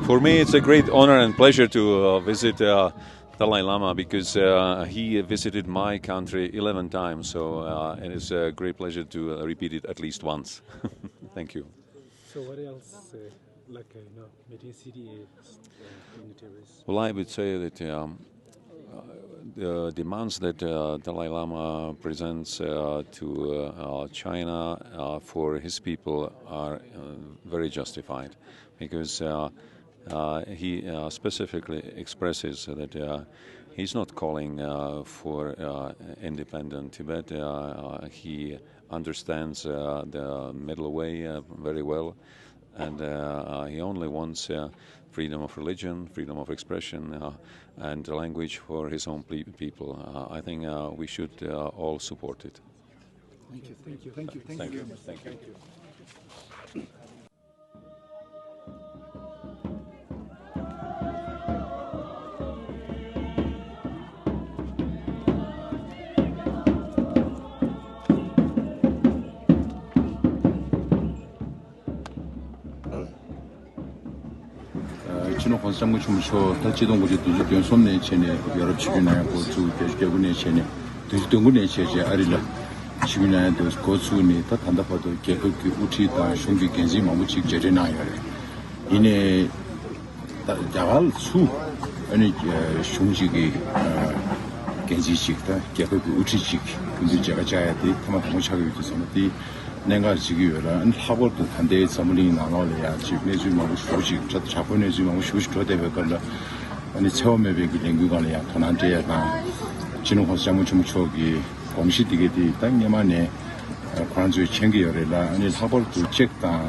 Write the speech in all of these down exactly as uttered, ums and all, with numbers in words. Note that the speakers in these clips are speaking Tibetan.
For me, it's a great honor and pleasure to uh, visit uh, Dalai Lama because uh, he visited my country eleven times, so uh, it is a great pleasure to uh, repeat it at least once. Thank you. So what else, uh, like, uh, you know, meeting C D A uh, dignitaries? Well, I would say that um, uh, the demands that uh, Dalai Lama presents uh, to uh, uh, China uh, for his people are uh, very justified because uh, uh, he uh, specifically expresses that uh, he's not calling uh, for uh, independent Tibet. Uh, uh, he understands uh, the middle way uh, very well, and uh, uh, he only wants uh, freedom of religion, freedom of expression, uh, and language for his own ple- people. Uh, I think uh, we should uh, all support it. Thank you, thank you, thank you, thank you very much. Thank you. སྤྱི་ནོར་༸གོང་ས་༸སྐྱབས་མགོན་ཆེན་པོ་མཆོག་ད་ཆིག་སྟོང་དགུ་བརྒྱ་བདུན་ཅུ་དོན་གསུམ་ནས་བྱས་ནས་ཡོ་རོབ་ཆིབས་བསྒྱུར་གནང་ཡག་འགོ་བཙུགས། བརྒྱད་ཅུ་གྱ་དགུ་ནས་བྱས་ནས་བདུན་ཅུ་དོན་དགུ་ནས་བྱས་རྗེས་ཨ་རི་ལ་ཆིབས་བསྒྱུར་གནང་ཡག་འགོ་བཙུགས་ནས་ད་ད་ལྟ་བར་དུ་རྒྱལ་ཁབ་ཀྱི་དབུ་ཁྲིད་དང་གཞུང་གི་འགན་འཛིན་མང་པོ་ཅིག་མཇལ་འཕྲད་གནང་ཡོད་རེད། ཡིན་ནའི་ད་རྒྱ་གར་ལ་ཚུར་ཨ་ནི་གཞུང་གཅིག་གི་འགན་འཛིན་ཅིག་དང་རྒྱལ་ཁབ་ཀྱི་དབུ་ཁྲིད་ཅིག་སྐུ་མདུན་མཇལ་ཁ་བཅར་ཡག་དེ་ཐེངས་མ་དང་པོ་ཆགས་ཀྱི་ཡོད་དུས་ཙམ་པ་དེ། གནད་འགག་བརྩི་གི་ཡོད་ལ། ཨ་ནི་ལྷག་པར་དུ་ད་ལྟའི་འཛམ་བུ་གླིང་ནང་ལོགས་ལ་ཡང་ཅིག་གནས་ཚུལ་མང་པོ་ཞེ་པོ་ཅིག་དྲག་དྲག་པོའི་གནས་ཚུལ་མང་པོ་ཞེ་པོ་ཅིག་འགྲོ་བསྡད་པའི་སྐབས་ལ། ཨ་ནི་འཚེ་བ་མེད་པའི་གི་ལས་འགུལ་སྒང་ལ་ཡང་དོ་སྣང་སྤྲད་ཡ་དང་། སྤྱི་ནོར་༸གོང་ས་༸སྐྱབས་མགོན་ཆེན་པོ་མཆོག་གི་དགོངས་གཞི་དེ་ག་དེ་ད་སྔོན་མ་ནས་ཁོ་རང་ཚོས་མཁྱེན་གྱི་ཡོད་རེད་ལ། ཨ་ནི་ལྷག་པར་དུ་ཅེཀ་དང་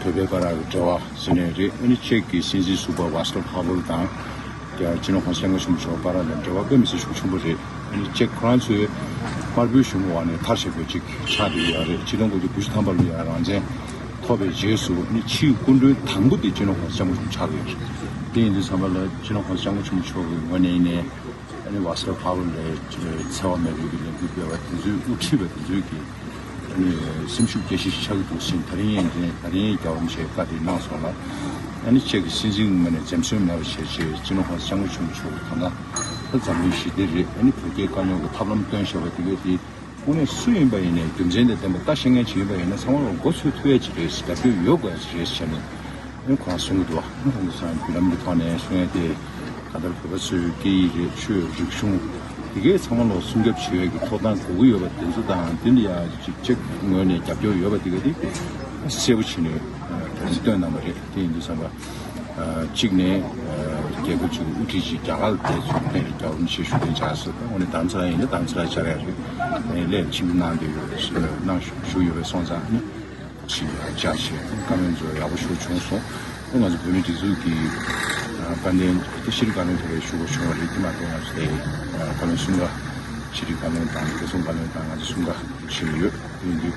བོད་པའི་བར་གྱི་འབྲེལ་བ་ཟེར་ནའི་རེད། ཨ་ནི་ཅེཀ་གི་སྲིད་འཛིན་ཟུར་པ་ཝཱ་སི་ལབ་ཧ་ཝེལ་དང་། རྒྱ་སྤྱི་ནོར་༸གོང་ས་༸སྐྱབས་མགོན་ཆེན་པོ་མཆོག་བར་ལ་འབྲེལ་བ་དཔེ་མི་སྲིད་ཤུགས་ཆེན་པོ་རེད། ཨ་ནི་ཅེཀ་ཁོ་རང་ཚོའི་དམར་པོའི་གཞུང་གི་འོག་ནས་མཐར་ཕྱིན་པའི་ཅིག་ཆགས་བསྡད་ཡོད་རེད། ཆིག་སྟོང་དགུ་བརྒྱ་དགུ་བཅུ་ཐམ་པ་ལ་ཡང་རང་བཙན་ཐོབ་པའི་རྗེས་སུ་ནི་ཕྱིའི་སྐུ་མགྲོན་དང་པོ་དེ་སྤྱི་ནོར་༸གོང་ས་༸སྐྱབས་མགོན་ཆེན་པོ་ཆགས་ཡོད་རེད། དེ་ཡིན་དུས་ཙམ་པ་ལ་སྤྱི་ནོར་༸གོང་ས་༸སྐྱབས་མགོན་ཆེན་པོ་མཆོག་གི་ངོས་ནས་ཡིན་ནའི་ཨ་ནི་ཝཱ་སི་ལབ་ཧ་ཝེལ་ལ་འཚེ་བ་མེད་པའི་གི་ལས་འགུལ་སྤེལ་བ་དེ་ཚོའི་དབུ་ཁྲིད་པ་དེ་ཚོའི་གི་ཨ་ནི་སེམས་ཤུགས་རྒྱས་ཤིག་ཆགས་ཀྱི་འདུག་ཟེར། ད་རིང་ཡང་དེ་ད་རིང་ཡང་རྒྱལ་བ་རིན་པོ་ཆེས་བཀའ་དེ་གནང་སོང་ལ། ཨ་ནི་ཅེཀ་གི་སྲིད་འཛིན་ངོས་ནས་འཛེམ་ཟོན་མེད་པ་བྱས་བྱས་སྤྱི་ནོར་༸གོང་ས་༸སྐྱབས་མགོན་ཆེན་པོ་མཆོག་གི་ད་ལྟ་ད་འཛམ་གླིང་ཞི་བདེ་རེད། ཨ་ནི་བོད་རྒྱའི་དཀའ་རྙོག་གི་ཐབས་ལམ་སྟོན་བཞག་པ་དེ་གས་དེ་དངོས་གནས་སུ་ཡིན་པ་ཡིན་ནའི་རྒྱུ་མཚན་དང་ལྡན་པ་ལྟ་ཤེས་མཁན་ཅིག་ཡིན་པ་ཡིན་ན་ཚང་མ་ལ་མགོ་ཚོས་ཐུབ་ཡས་ཅིག་རེད། རྒྱབ་སྐྱོར་ཡོད་དགོས་ཡས་ཅིག་རེད་ཟེར་ནས་ཨ་ནི་ཁོ་རང་གསུང་གི་འདུག་བ། ཨ་ནི་ཁོང་ཚོ་ཚང་མ་བརྒྱུད་ལམ་གྱི་ཐོག་ནས་གསུང་ཡས་དེ། གང་ལྟར་བོད་པ་ཚོའི་སྐད་ཡིག་རེད། ཆོས་རིག་གཞུང་དེ་གའི་ཚང་མ་ལ་སྲུང་སྐྱོབ་བྱེད་ཡས་ཀྱི་ཐོབ་ཐང་དགོས་ཀྱི་ཡོད་པ་དེ་ཚོ་དང་། དེ་འདི་ཡ་ཅིག་ཅེཀ་ངོས་ནས་རྒྱབ་སྐྱོར་ཡོད་པ་དེ་ག་དེ་གསལ་པོ་བྱས་ནས་དེ་ཚོ་སྟོན་གནང་པ་རེད། དེ་ཡིན་དུས་ཙམ་པ་གཅིག་ནས་རྒྱལ་ཁབ་ཅིག་དབུ་ཁྲིད་ཅིག་རྒྱ་གར་ལ་བསྡད་ཚུལ་ནས་རྒྱལ་བ་རིན་པོ་ཆེ་ཞུ་མཁན་ཆགས་སོང་། དངོས་གནས་རྡ་རམ་ས་ལ་ཡིན་ན་རྡ་རམ་ས་ལ་བཅར་ཡ་རེད། ངས་སླད་ཕྱིན་གནང་བསྡད་ཡོད་གནང་ཞུ་ཡོད་པས་སོང་ཙང་ནི། ཞིག་བཅར་བྱས་བཀའ་མོལ་ཚོ་ཡག་པོ་ཞིག་བྱུང་སོང་། ཨ་ང་ཚོ་བོད་མིའི་སྒྲིག་འཛུགས་ཀྱི་ཨ་དཔལ་ལྡན་དེ་ཤེས་རིག་བཀའ་བློན་ཁྲི་པས་ཞུ་དགོས་བྱུང་བ་རེད། དེ་མ་གཏོགས་ང་ཚོ་དེ་ཨ་བཀའ་བློན་གསུམ་ཀ་ཤེས་རིག་བཀའ་བློན་དང་བདེ་སྲུང་བཀའ་བློན་དང་ང་ཚོ་གསུམ་ཀ་ཞིག་ཡོད། དེ་ཡིན་དུས་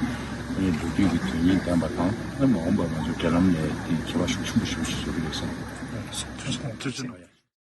ཨ་ནི་ལོ་རྒྱུས་ཀྱི་དོན་སྙིང་ལྡན་པ་དང་ཨ་མ་འོངས་པར་ང་ཚོ་འབྲེལ་ལམ་ལས་དེ་ཁྱད་པར་ཤུགས་ཆེན་པོ་ཞིག་བཟོ་གི་རེད་བསམ། ཐུགས་རྗེ་གནང་། ཐུགས་རྗེ་གནང་།